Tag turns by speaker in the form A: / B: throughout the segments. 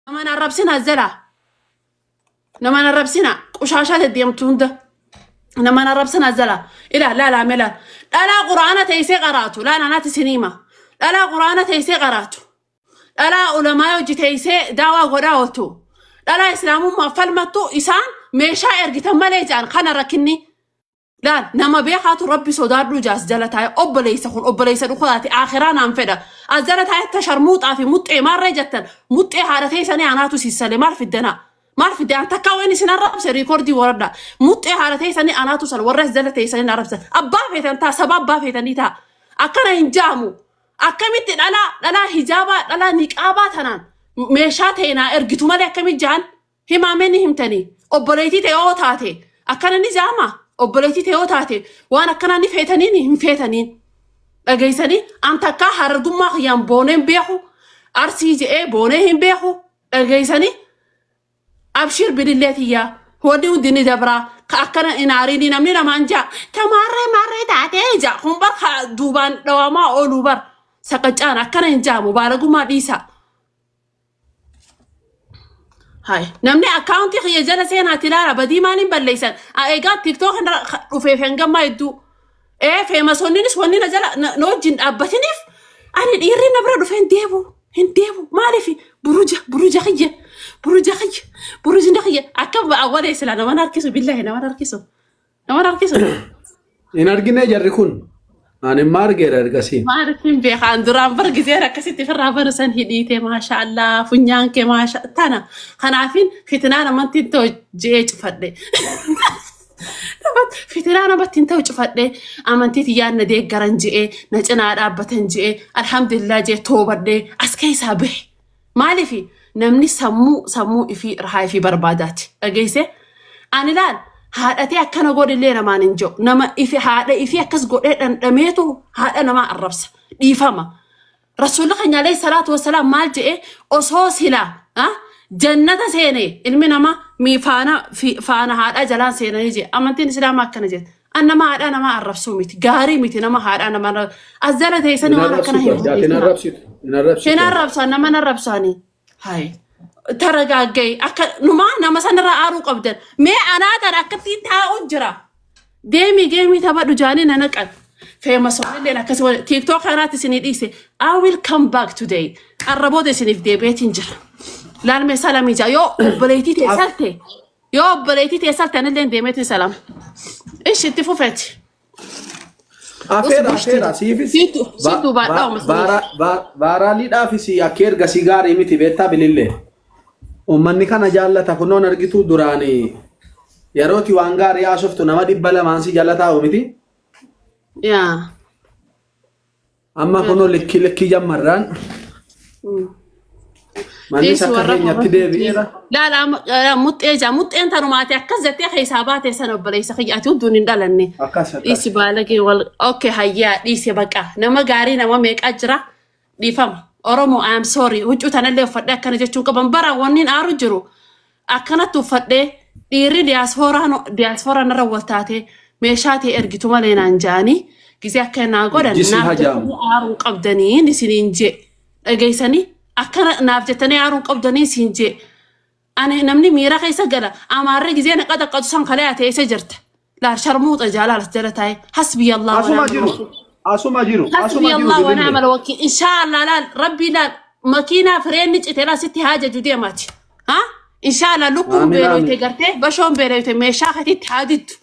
A: Nama hin arrabsinaa jalaa. Nama hin arrabsinaa. Qushaashaa deddeemtu hunda. Nama hin arrabsinaa jalaa. Ilaa laalaa meelaa. Dhalaa quraana teessee qaraatu. Laala naati siniima. Dhalaa quraana teessee qaraatu. Dhalaa ulamaa hojii teessee daawaa godhaa ooltu. Dhalaa islaamummaa falmattu isaan meeshaa ergitan malee ja'an kana rakkinni. Laal nama beekaatu rabbi sodaadhu jaas jala taa'e obboleessa kun obboleessa dhukaati akhiraa naan fedha. As jala taa'e tasharmuuxaa fi muxxee maarree jettan muxxee haadha teessanii anaatu siissale maal fiddanaa? Maal fidde an takkaa waan isin arrabse riikordii waradha. Muxxee haadha teessanii anaatu sal warra as jala teessanii arrabsan. Abbaa feetan ta'a saba abbaa feetanii ta'a. Akkana hin jaamu. Akkamitti dhalaa dhalaa hijaabaa dhalaa niqaabaa tanaan meeshaa ta'e naa ergitu malee akkamitti jaan himaamee ni himtanii obboleettii ta'e yoo taate akkana ni jaama obboleettii ta'e yoo taate waan akkanaa ni feetaniin hin feetaniin dhageessanii an takkaa harargummaa kiyyaan boonee hin beeku arsii je'ee boonee hin beeku dhageessanii abshir bilillee tiyyaa wanni hundi ni dabraa ka akkana hin aariini namni namaan jaa tamaarree maarree taatee jaa kun bar ka duubaan dhawamaa ooluu bar saqacaan akkana hin jaamu baalagummaa dhiisa. Hai, namni akkaawuntii kiyya jala seenaati ilaala badii maaliin balleessan? Egaa TikTok irra dhufeef hangammaa hedduu. Feemasonninis wanni na jala na wajjin dhaabbatiniif ani dhiirri na bira dhufee hin deebu. Hin deebu. Maaliif buruja buruja kiyya buruja kiyya burujni kiyya akka awwalee sila naman harkisu billahi naman harkisu. Naman harkisu.
B: Hin argine jarri kun. Ani immoo argeera ergasii.
A: Maaliif hin beekan duraan bar gizeen akkasitti firraa banu san hidhiite maasha Allah funyaan kee maasha tana kanaafin fitinaa namatti hin ta'u je'ee cufadhe. Fitinaa namatti hin ta'u cufadhe amantii tiyyaan na deeggaran je'ee na cinaa dhaabbatan je'ee alhamdulillah je'ee toobadhe as keessaa bahe. Maaliif namni sammuu sammuu ifii rahaa ifii barbaadaati dhageesse ani laal haadhatee akkana godhillee namaan hin jiru nama ifi haadha ifii akkas godhee dhandhameetu haadha namaa arrabsa dhiifama. Rasuulli keenya alayhi salaatu wassalaam maal jedhee osoo silaa jannata seene ilmi namaa mi faana faana haadhaa jalaan seenanii jedhe amantiin islaamaa akkana jedhe. An nama haadhaa namaa arrabsuu miti gaarii miti nama haadhaa nama as jala teessanii
B: Hin
A: waan akkana
B: arrabsitu
A: hin
B: addaati hin
A: barreessinaa.
B: arrabsitu. Hin arrabsitu.
A: Hin arrabsan nama hin arrabsanii. Hai. Taragaagga'i akka numaa nama sanarraa aaruu qabdan mee anaa tan akkatti taa'u jira. Deemii geemii taphadhu jaanii na naqan. Feemasoonilleen akkasii wal TikTok kanaatti isinii dhiise. I will come back today. Arraboota isiniif deebi'eetiin jira. Laalmee salamii jaa yoo obboleettii ta'e salte yoo obboleettii ta'e salte anillee deemeetiin salama. Ishi itti fufeeti.
B: Afeera afeera siifis
A: Si duubaan dhawma saniif.
B: baaraaliidhaafis akka ergasii gaarii miti beektaa bilillee. Uummanni kana jaallata kunoon argitu duraan yerooti waan gaarii haasoftu nama 200 si jala taa'u miti.
A: Yaa.
B: Amma kunoo likkii likkii jammarraan mannis
A: Dhiisi
B: akka
A: warra
B: keenyatti deebi'eera.
A: Laala muxxee jaa muxxeen tanumaati akkas jettee keessaa baate sana obboleessa kiyya ati hunduu hin dhalanne.
B: Akkas akkas.
A: Dhiisi baalagee wal okay hayyaa dhiisi baqa nama gaarii nama meeqaa jira dhiifama. Oromoo I am sorry huccuu tanallee uffadhee akkana jechuun qaban bara wanni aaru jiru akkanatti uffadhee dhiirri diyaasfooraan narra wal taatee meeshaa ta'e ergitu malee naan jaanii gisee akka naa godhan
B: Ijji si
A: naaf
B: hajaamu.
A: jettanii aaruu qabdanii isiniin jee dhageessanii akkana naaf jettanii aaruu qabdanii isin jee ani namni miira keessa gala amaarri gisee na qaxaqqatu san kalee ate eessa jirta laal sharmuuxa jaalaal as jala taa'e hasbiya allah wa
B: Asuma
A: ni'mal
B: jiru.
A: wakiil
B: Asuma jiru.
A: hasbiya
B: Asuma jiru
A: allah wa
B: bilillee.
A: ni'mal wakiil inshaa allah laal rabbii laal makiinaa fireenni cite laal sitti haajaju deemaati ha inshaa allah lukkuun
B: Aamin
A: beeloyte
B: aamin.
A: gartee bashoon beeloyte meeshaa katitti haadittu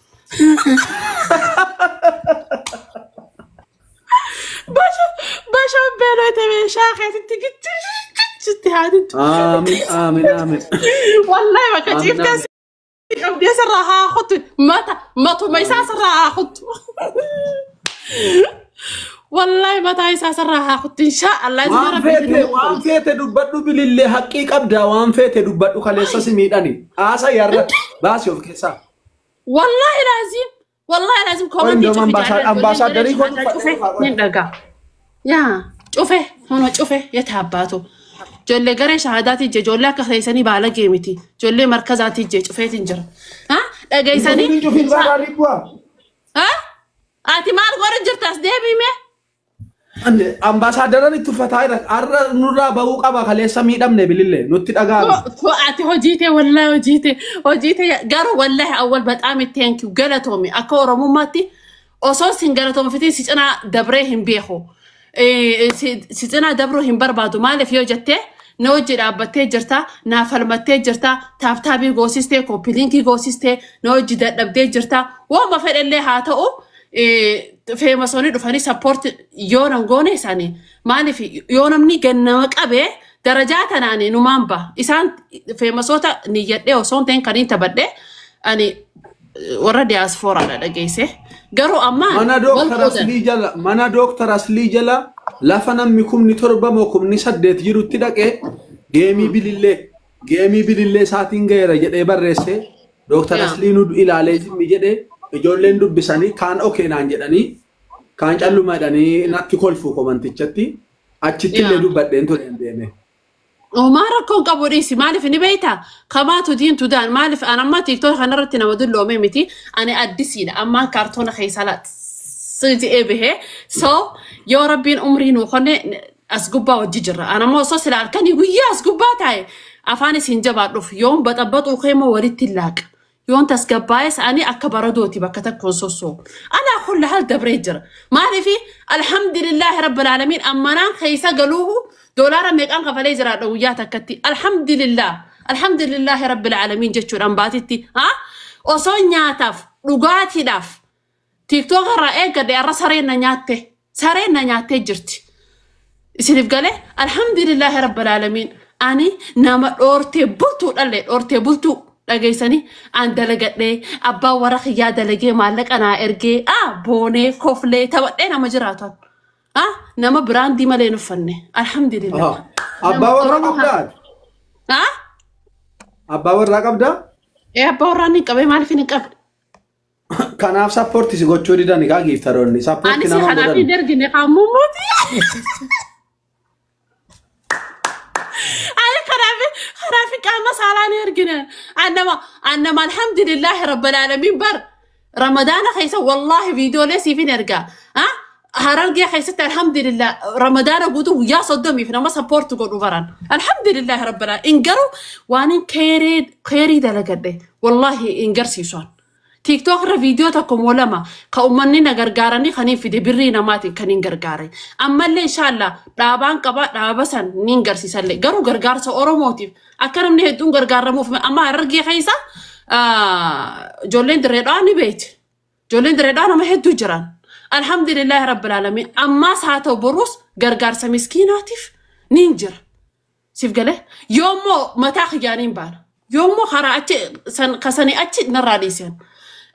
A: bashoon beeloyte meeshaa katitti gichitti haadittu
B: Aamin aamin aamin.
A: wallahi bakka
B: Aamin
A: ciiftee
B: aamin.
A: qabdee sirraa haa kutu mata matuma isaa sirraa haa kutu wallahi mataa isaa sirraa haa kutu inshaa allah isin
B: Waan
A: rabbi isin
B: feete waan feete dubbadhu bilillee haqqii qabdaa waan feete dubbadhu kaleessa si miidhani. Haasa yarra baasi of keessaa.
A: wallahi laazim wallahi laazim
B: Qoy
A: koomantii
B: indoom
A: cufi jaalladha ijoolleen garee
B: ambaasaaddarii koo
A: shahaadaa
B: uffadhee
A: cufe
B: dhufaa qoy.
A: nin dhagaa yaa cufe hono cufe yata abbaatu ijoollee garee shahaadaati ije ijoollee akka teessanii baalagee miti ijoollee markazaati ije cufeetiin jira ha dhageessanii
B: Hin cufin baaraalii bu'aa.
A: ha ati maal godhu jirta as deebime
B: Ambaasaadaran itti uffataa jira. Har'a nurraa bahuu qaba kaleessa miidhamne bilillee nutti dhaga'ame.
A: Ati hojiitee wallahi hojiitee garuu wallahi awwal bataam thank you galatoomi akka oromummaatti osoo sin galatoomfitiin si cinaa dabree hin beeku. Si cinaa dabruu hin barbaadu maaliif yoo jettee na hojii dhaabbattee jirta naa falmattee jirta tap tapii goosistee copy linkii goosistee na hojii dadhabdee jirta waanuma fedhellee haa ta'u famousoonni dhufanii support yoo nan goone isaanii maaliif yoo namni gannama qabee darajaa tanaan numaan ba isaan famousoota niyyadhee osoo hin ta'in kan hin taphadhe ani warra diyaaspooraadha dhageesse garuu ammaan
B: Mana
A: wal
B: Dooktar
A: qoodan.
B: Aslii jala mana Dooktar Aslii jala lafa namni 7,000 moo 8,000 jirutti dhaqee gameii bilillee isaatiin ga'eera jedhee barreesse. Dooktar Aslii nu ilaalee zimmi jedhee ijoolleen dubbisanii kaan okay naan jedhanii kaan calluma jedhanii natti kolfu commentichatti achitti illee dubbadheen ture hin deeme.
A: Homaa rakkoon qabu dhiisi maaliif ni beektaa kamaatu diintu daan maaliif an amma TikTok kanarratti nama dulloome miti ani addisiidha ammaan kaartoona keessaa laat bahee so yoo rabbiin umrii nuu konne as gubbaa hojii jirra an ammoo osoo sila halkanii guyyaa as gubbaa taa'e afaan isin jabaadhuuf yoon baxabbaxuu keemoo walitti laaqa yoon tasgabbaa'es ani akka baradooti bakka takkoon sossoo alaa kulla hal dabree jira maaliifi alhamdulillaahi rabbil aalamiin ammanaan keessa galuuhu doolaara meeqaan kafalee jiraadha guyyaa takkatti alhamdulillah alhamdulillaahi rabbil aalamiin jechuudhaan baatitti ha osoo nyaataaf dhugaatiidhaaf TikTok irraa eeggadhe arra sareen na nyaattee jirti isiniif galee alhamdulillaahi rabbil aalamiin ani nama dhoortee bultuu dhalle dhoortee bultuu dhageessanii an dalagadhee abbaan warra kiyyaa dalagee maallaqa naa ergee ah boonee koflee taphadhee nama jiraatu ah nama brandii malee hin uffanne alhamdulillah.
B: Abbaa warraa qabdaa?
A: Ah?
B: Abbaa warraa qabdaa?
A: Ee abbaa warraa ni qabee maaliif hin qabne?
B: Kanaaf support si gochuu didan kaa gifteroonni support
A: Ani si
B: nama
A: kanaaf
B: godhan.
A: hin ergine qaamummooti. Ani kanaaf qaama saalaa ni ergine. Annama alhamdulillahi rabbil aalamiin bar ramadaana keessa wallahi viidiyoolee siif hin ergaa. Harargee keessatti alhamdulillah ramadaana guutuu guyyaa 30f nama support godhu baran. Alhamdulillahi rabbil aalamiin. In garuu waan hin keerii dalagadhe wallahi hin garsiisuan. TikTok irra viidiyoo tokko moo lama ka uummanni na gargaaranii kan hin fide birrii namaatiin kan hin gargaare. Ammallee inshallah dhaabaan qaba dhaaba san ni hin garsiisallee garuu gargaarsa Oromootiif akka namni hedduun gargaaramuuf amma harargee keessa ijoolleen dirreedhaa ni beekti. Ijoolleen dirreedhaa nama hedduu jiran. Alhamdulillahi rabbil aalamiin ammaas haa ta'u boruus gargaarsa miskiinaatiif ni hin jira. Siif galee yoommoo mataa kiyyaaniin baana. Yoommoo karaa achi kasanii achi narraa dhiisan.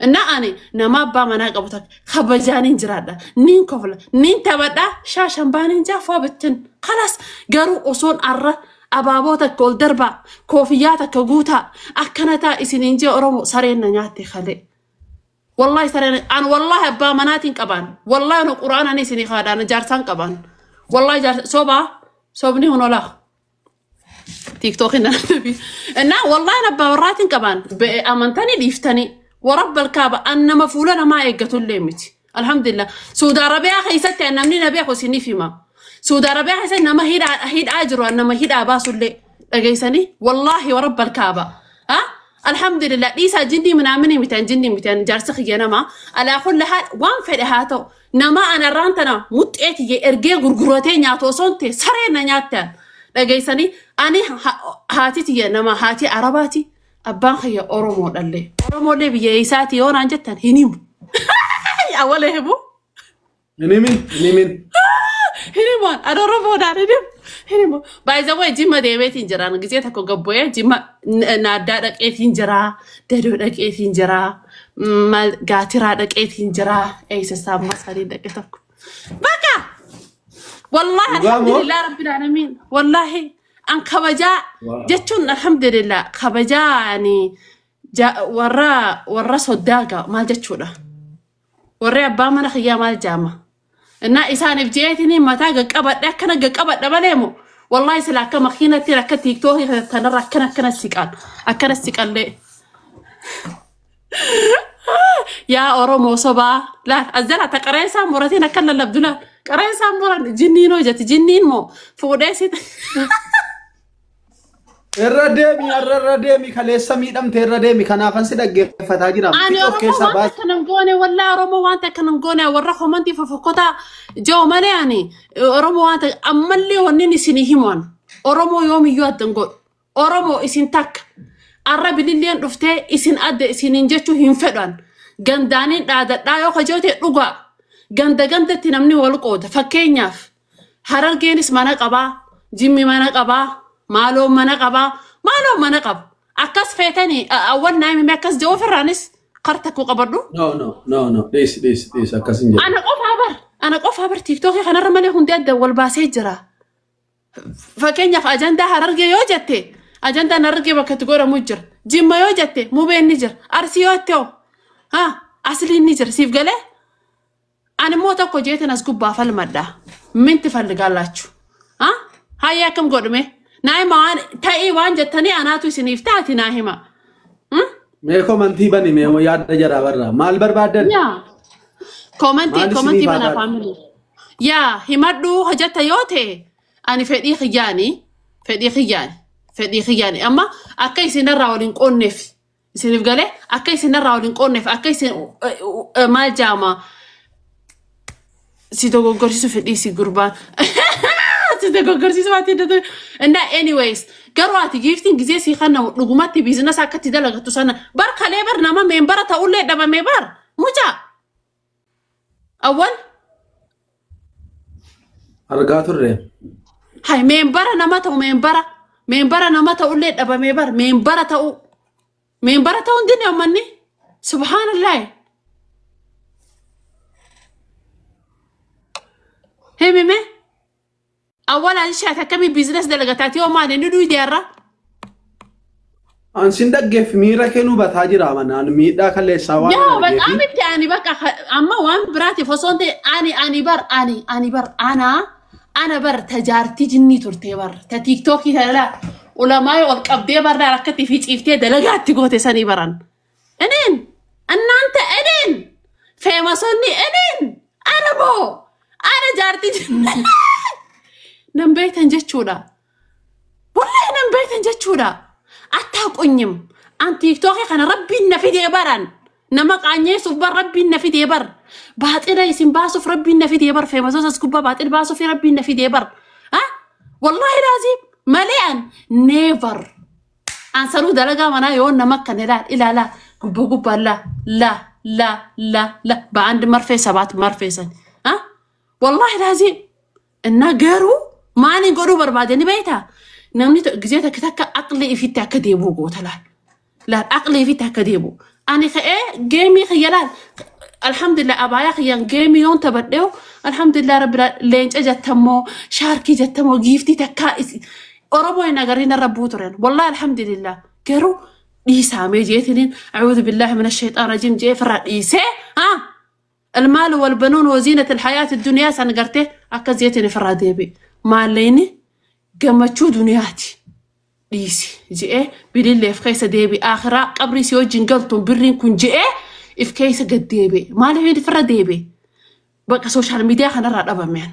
A: እና ani nama abbaa manaa qabu takka kabajaaniin jiraadha. Niin kofla, niin taphadha, shaashan baaniin jaafaa bittin. Kalas garuu osoon arra abaaboo takka ol darbaa, koofiyyaa takka guutaa, akkana taa isiniin jee Oromoo sareen na nyaatte kalee. Wallahi sareen an wallahi abbaa manaatiin qabaan. Wallahi nu quraanaan isinii kaadhaan jaarsaan qabaan. Wallahi jaarsa sobaa sobni hunolaa. TikTokin nana እና wallahi abbaa warraatiin qabaan amantanii dhiiftanii ورب الكعبة أنما fuula namaa eeggatullee miti. Alhamdulillah. Suudi Arabiyaa keessatti namni na beeku isiniif hima. Suudi Arabiyaa keessatti nama hidhaa jiru nama hidhaa baasullee dhageessanii wallahi ورب الكعبة. Ha? Alhamdulillah dhiisaa jinnii minaamini miti an jinnii miti an jaarsa kiyya nama alaa kulli haal waan fedhe haa ta'u nama an arraan tana muxxee tiyye ergee gurguratee nyaatu osoo hin ta'e saree na nyaatte dhageessanii ani haati tiyya nama haati Arabaati abbaan kiyya Oromoodhallee Oromoolee biyya isaati yoo naan jettan hin himu. Awwaala himu.
B: Hin himin hin himin.
A: Hin himu ani Oromoodhaan hin himu. Hin himu. By the way jimma deemeetiin jiraan gisee tokko gabbo'ee jimma naaddaa dhaqeetiin jiraa dadoo dhaqeetiin jiraa maal gaatiraa dhaqeetiin jiraa eeysassaa ammas sadii dhaqe tokko. Bakka! Wallahi
B: Dhugaa moo?
A: alhamdulillah rabbil alamin wallahi an kabajaa jechuun alhamdulillah kabajaa ani warra soddaaga maal jechuudha warri abbaa mana kiyyaa maal jaama እና isaaniif jeetiin mataa gaqqabadhe akkana gaqqabadha malee moo wallahi sila akka makiinatti akka TikTokii kanarra akkana akkana siqan akkana siqallee yaa Oromoo sobaa laal as jala taqareensaa muratiin akka lallabdu laal Qareessaan muran jinniin hojjeti jinniin moo fuudhee si.
B: Irra deemi, har'a irra deemi, kaleessa miidhamte irra deemi, kanaafan si dhaggeeffataa jira.
A: Ani
B: Xiqqoo of
A: Oromoo
B: keessaa
A: waan
B: baasi.
A: akka nan goone, wallaa Oromoo waan akka nan goone, warra komantii fofokkota joo malee ani Oromoo waan ta'e ammallee wanni isinii himan Oromoo yoomiyyuu adda hin godhu. Oromoo isin takka arra bililleen dhuftee isin adda isiniin jechuu hin fedhan. Gandaaniin dhaadadhaa yoo kajoote dhugaa ganda gandatti namni wal qooda. Fakkeenyaaf Harargeenis mana qabaa, Jimmi mana qabaa, maaloon mana qabaa, maaloon mana qaba. Akkas feetanii awwal naa himame akkas jedhu ofirraanis kar takku qabadhu.
B: No, no, no, no, dhiisi, dhiisi, dhiisi, akkas hin jedhu.
A: Ana qofaa bar, ana qofaa bar TikTokii kanarra malee hundi adda wal baasee jira. Fakkeenyaaf ajandaa Harargee yoo jette, ajandaan Harargee bakka itti godhamu jira. Jimma yoo jette, Mubeen ni jira. Arsii yoo jette hoo haa Asliin ni jira, siif galee. Ani immoo tokko jeetin as gubbaa falmadha. Minti falligaallaachu. Hayya, akkam godhume? Naa hima, waan ta'ii waan jettanii anaatu isiniif taati, naa hima.
B: Mee komantii bani, mee yaadda jaraa barraa maal barbaaddan?
A: Yaa. Komantii
B: Maal
A: komantii
B: isiniif
A: bana
B: haa taatu?
A: Faamilii. Yaa, himadhu hojjetta yoo ta'e ani fedhii kiyyaani, fedhii kiyyaani, fedhii kiyyaani amma akka isinirraa waliin qoonneef, isiniif galee, akka isinirraa waliin qoonneef, akka isin maal jaama si dogoggorsiisu fedhii si gurbaan si dogoggorsiisu baatee dadu inna. Anyways, garuu ati giiftiin gizee si kana dhugumatti business akkatti dalagattu sana bar kalee bar nama meembara ta'ullee dhabame bar mucaa awwal.
B: Argaa turre.
A: Hay, meembara nama ta'u, meembara nama ta'ullee dhabame bar meembara ta'u, meembara ta'u hin dinne uummanni, subhaanallah, himime awwal ati akkamii business dalagataati yoo maali ni duyi deerra.
B: An sin dhaggeef, miira kee nu bataa jira manaan miidhaa kaleessaa waan
A: Yaa
B: argeefi.
A: በጣም itti ani bakka amma waan biraatiif osoo hin ta'in ani bar ani bar ana bar tajaartii jinnii turte bar ta TikTokii tana ulamaa ol qabdee barraa akkatti fi ciiftee dalagaatti goote sanii baran. እኔን እናንተ እኔን feemasonni እኔን ana moo ana jaartii jinnii nan beektan jechuudha. Wallahi nan beektan jechuudha. Attaaqonyim. An TikTokii kana rabbiin na fidee baran. Nama qaanyeessuuf bar rabbiin na fidee bar. Baaxila isin baasuuf rabbiin na fidee bar. Feemasoos as gubbaa baaxila baasuuf rabbiin na fidee bar. Ha? Wallahi laazim malee an never. An sanuu dalagaa manaa yoo nama akkana ilaal ilaalaa gubbaa gubbaa la la la la la በአንድ መርፌ ሰባት መርፌ ሰን አ ወላሂ ላዚም እና garuu maaliin godhuu barbaade ni beektaa? Namni gisee takka takka aqlii ifitti akka deebi'u goota laal. Laal, aqlii ifitti akka deebi'u. Ani ka'ee geemii kiyya laal. Alhamdulillah, abaayaa kiyyaan geemii yoon taphadheewu, alhamdulillah rabbi, leenca jettammoo shaarkii jettammoo giiftii takkaa Oromoo hin agarriin irra bu'u turan. Wallahi alhamdulillah, garuu dhiisaamee jeetiniin أعوذ بالله من الشيطان الرجيم jee firraa dhiisee haa المال والبنون وزينة الحياة الدنيا san gartee akka zeetiin ofirraa deebi'e. Maallaqni gammachuu duniyaati. Dhiisi je'ee bililleef keessa deebi'e. Akhiraa qabrii si wajjin galtuun birriin kun je'ee if keessa gad deebi'e. Maaliif ifirra deebi'e? Bakka social media kanarraa dhabameen.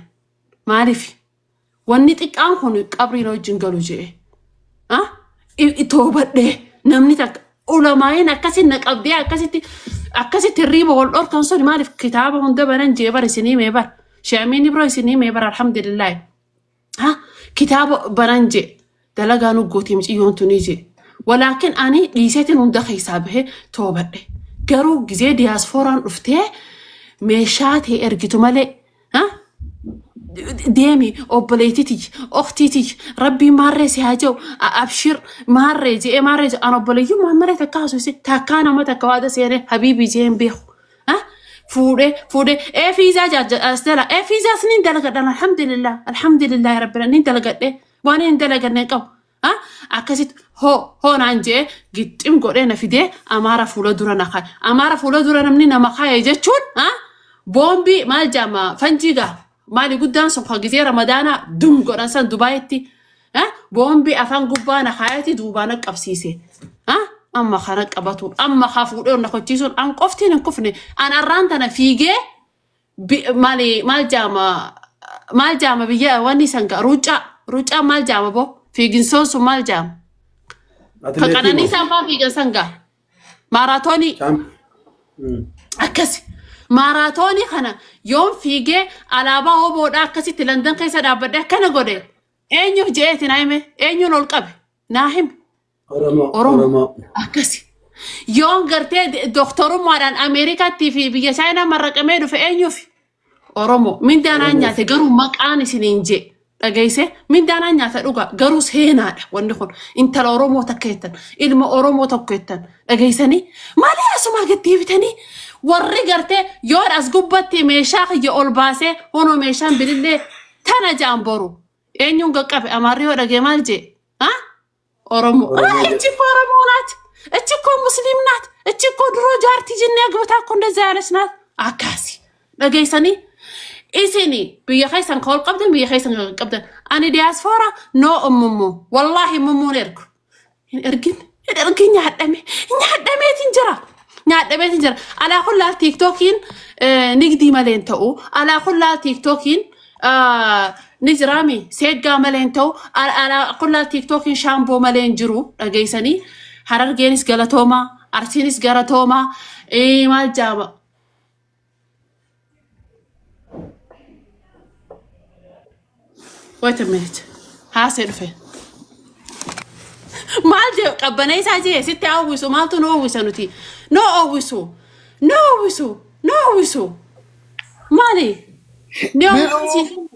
A: Maaliif? Wanni xiqqaan kun qabriin wajjin galu je'e. Toobadhee namni takka ulamaayin akkasitti na qabdee akkasitti hirriiba wal dhorkan sun maaliif kitaaba hunda banan jee bar isinii mee bar shaamiin ibro isinii mee bar, alhamdulillahi, ha kitaaba banan jee dalagaa nu gootii miciyyoon tunii jee, walaakin ani dhiiseetiin hunda keessaa bahee toobadhe. Garuu gizee diyaasfooraan dhuftee meeshaa ta'e ergitu malee ha deemi obboleetiti oktiti rabbii maarree si haa jiru, abshir maarree je'ee maarree je'e. An obboleeyyummaa malee takka haasofse takkaa nama takka waada seenee habiibii je'ee hin beeku. Fuudhee fuudhee ee fiizaa jaajjala ee fiizaas nin dalagadhan, alhamdulillah, alhamdulillah rabbina, nin dalagadhe, waan hin dalaganne qabu. Akkasitti hoo hoo naan je'ee gixxim godhee na fidee amaara fuula dura na kaaye. Amaara fuula dura namni nama kaaye jechuun boombii maal jedhama, fanjii gaa maali guddaan sun kan gisee ramadaanaa dum godhan san Dubaayitti boombii afaan gubbaa na kaayati duubaa na qabsiise. Amma kana qabatu amma kaa fuudhee na kochiisuun an qoftiin hin kufne, an arraan tana fiigee maali maal jedhama. Maal jaama biyya wanni san ruuccaa ruuccaa maal jaama boo fiiginsoon sun maal jaama? Ka Qananiisaan faa fiigan san gaa maaraatoonii akkasi. Maaraatoonii kana yoon fiigee alaabaa hoboodhaa akkasitti Landan keessa dhaabbadhee akkana godhe eenyuuf je'eeti naa hime, eenyuun ol qabe naa hime?
B: Oromoo.
A: Oromoo. Akkasi. Yoon gartee doktorummaadhaan Ameerikaatti fi biyya Chaayinaa marraqamee dhufe eenyuuf? Oromoo. Mindaanaan nyaate garuu maqaan isiniin jee dhageesse, mindaanaan nyaata dhugaa garuu seenaadha wanni kun. Intala Oromoo takka jettan, ilma Oromoo tokko jettan dhageessanii malee asumaa gad deebitanii warri gartee yoon as gubbatti meeshaa kiyya ol baasee honoo meeshaan bilillee tana ja'an boru eenyuun qaqqabe? Amaarri yoo dhagee maal jee? ኦሮሞ። እቺ እኮ ኦሮሞ ናት፣ እቺ እኮ ሙስሊም ናት፣ እቺ እኮ ድሮ ጃርቲ ጅኒ አግብታ እኮ እንደዛ ያለች ናት። Akkasi dhageessanii isini biyya keessan ka ol qabdan, biyya keessan ka qabdan. Ani diyaasfoora noo ummummu wallaahi mummuun ergu hin ergin, hin ergin. Nyaadhame nyaadhameetiin jira, nyaadhameetiin jira. Alaa kullaa tiiktookiin nigdii malee hin ta'u, alaa kullaa tiiktookiin ni jiraami seeggaa malee hin ta'u, alaa kullaa tiiktookiin shaamboo malee hin jiru dhageessanii. Harargeenis galatoomaa, Arsiinis galatoomaa, maal jaama. Wait a minute. Haasee dhufe. Maal jee qabbaneessaa jee sitti hawwisu maaltu nu hawwisa nuti? Nu hawwisu. Nu hawwisu. Nu hawwisu. Maali? Ni hawwisu.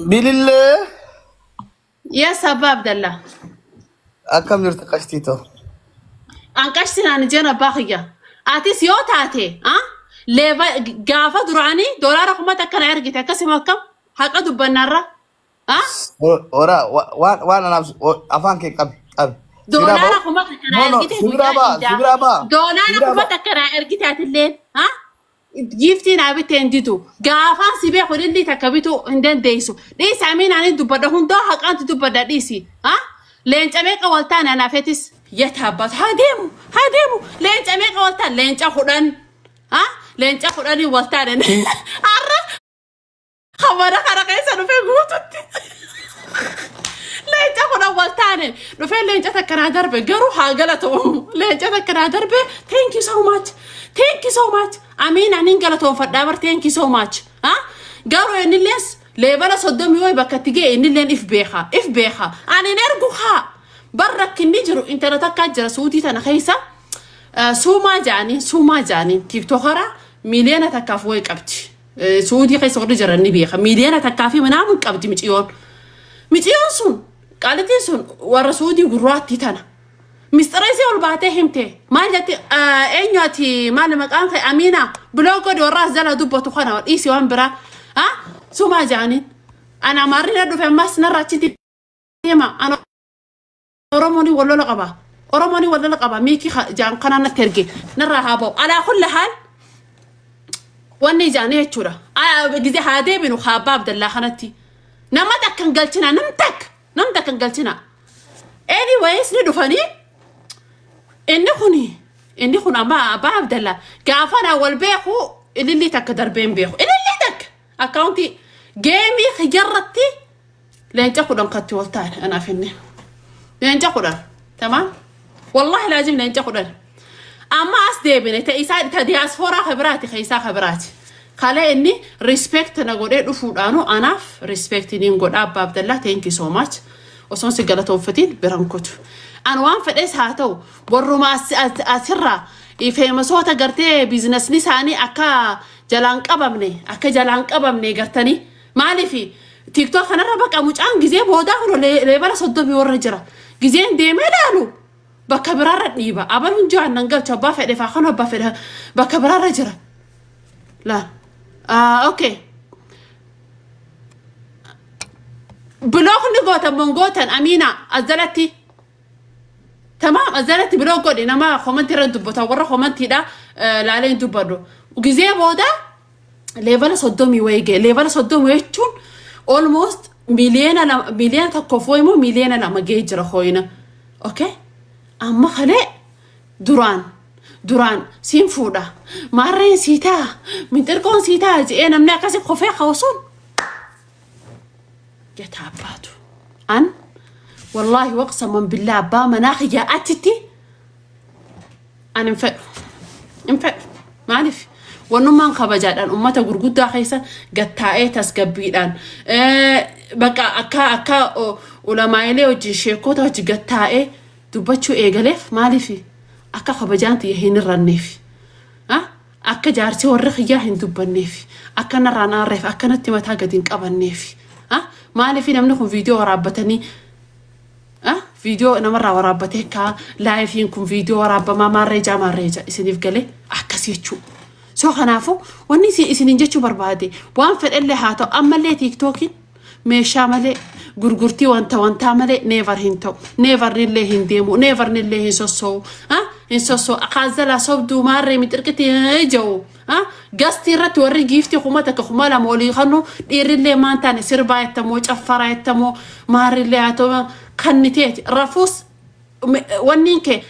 C: Bilillee.
A: Yes, Abbaa Abdallaa.
C: Akkam jirtu qashtiitoo?
A: Anqashti naan jeen abbaa kiyya. Atis yoo taate leeva gaafa duraanii $10,000 akkana ergite akkasuma akkam haqa dubbannaarra.
C: Ora waan anaaf afaan kee qabi qabi.
A: $10,000 akkana ergite
C: Sibiraa
A: guyyaa
C: ba'a,
A: iidaa.
C: sibiraa ba'a.
A: $10,000 akkana ergite atilleen. Giiftii naa bitte hin didu. Gaafaan si beeku ililli takka bituu hin dandeessu. Dhiisi amiin ani dubbadha hundaa haqaantu dubbadha dhiisi. Leenca meeqa waltaan anaafetis yataabatu haa deemu haa deemu, leenca meeqa waltaan, leenca 10, leenca 10 waltaan har'a hamara kana keessa dhufee guututti. Leenca 10 waltaane dhufee leenca takkanaa darbe garuu haa galatoommu, leenca takkanaa darbe. Thank you so much, thank you so much. Amiin aniin galatoonfadhaa bar, thank you so much. Garuu innillees leebala 30 wayi bakka itti ga'e innilleen if beeka, if beeka. Ani hin ergu haa bar rakkinni jiru intala takkaa jira suutii tana keessa suumaa ja'anii, suumaa ja'anii tiiktokara 1.1 miiliyoona wayi qabdi. Suudii keessa warri jiran ni beeka, 1.1 miiliyoona fi minaamun qabdi miciyoon. Miciyoon sun qaalitiin sun warra suudii gurraattii tana. Mistira isii ol baatee himte maal jetti? Eenyu ati, maal maqaan kee? Amiina block godhi warra as jala dubbatu kana dhiisi waan biraa. Suumaa ja'aniin. Ana amaarri na dhufe ammas narra achitti deema. Ana Oromoon wal lola qaba. Oromoon wal lola qaba. Miikii jaan kanaa natti erge narraa haa ba'u. Alaa kulli haal wanni ijaanii jechuudha. Gizee haa deebinu haa abbaa Abdallaa kanatti. Nama takka hin galchina, nam takka, nam takka hin galchina. Anyways ni dhufanii inni kun amma abbaa Abdallaa gaafa na wal beeku ililli takka darbee hin beeku. Ililli takka akkaawuntii geemii kiyyarratti leenca 10 katti wal ta'an anaaf inni. Leenca 10 tamaam, wallahi laazim leenca 10. Amma as deebine ta isaa ta diyaaspooraa kabiraati ka isaa kabiraati. Kalee inni respect na godhee dhufuudhaanu anaaf respect niin godha. Abbaa Abdallaa, thank you so much. Osoon si galatoonfatiin biran kutu. An waan fedhes haa ta'u warruma asirraa feemasoota gartee biizinasni isaanii akka jalaan qabamne, akka jalaan qabamne gartanii maaliif tiiktook kanarra baqa mucaan gizee boodaa kun leebala 30 warra jira gizeen deemee laalu bakka biraarra dhiiba abaluun jiran nan galchu abbaa fedhe faa kan abbaa fedhe bakka biraarra jira laal. Okay, block ni gootan mongootan amiina azalatti tamaam azalatti block godhi nama komantii irra dubbata warra komantiidha laalee hin dubbadhu. Gizee booda leebala 30 wayii ga'e, leebala 30 jechuun almost 2 miiliyoona, 1.5 miiliyoona immoo 2 miiliyoona ga'ee jira hooyina. Okay, amma kalee duraan duraan siin fuudha maarreen sii ta'a minxirqoon sii ta'a je'ee namni akkasi kofee ka'u sun Yataabbaatu. An wallaahi waqsaman billaa abbaa manaa kiyyaa achitti an hin fedhu. Hin fedhu. Maaliif? Wannummaan kabajaadhaan ummata gurguddaa keessa gattaa'ee tasgabbiidhaan bakka akka ulamaa'ilee wajjin sheekota wajjin gattaa'ee dubbachuu eegaleef maaliif akka kabajaan tiyya hin hirranneef, akka jaarsi warri kiyyaa hin dubbanneef, akka narraan aarreef, akka natti mataa gadi hin qabanneef. Maaliif namni kun viidiyoo waraabbatanii, viidiyoo namarraa waraabbatee kaa liveiin kun viidiyoo waraabbamaa maarreejaa maarreeja isiniif galee akkas jechuudha. So kanaafuu wanni isiniin jechuu barbaade, waan fedhellee haa ta'u, ammallee TikTokiin meeshaa malee, gurgurtii wanta wantaa malee never hin ta'u, never nillee hin deemu, never nillee hin sossoo'u, hin sossoo'u. Akaazalaa sobduu maarree mixirqiti jiru gastii irratti warri giiftii 1000, 2000 olii kanu dhiirrillee maan taane sirbaa jettamoo caffaraa jettamoo maarrillee haa ta'u kanniteeti rafuus wanniin kee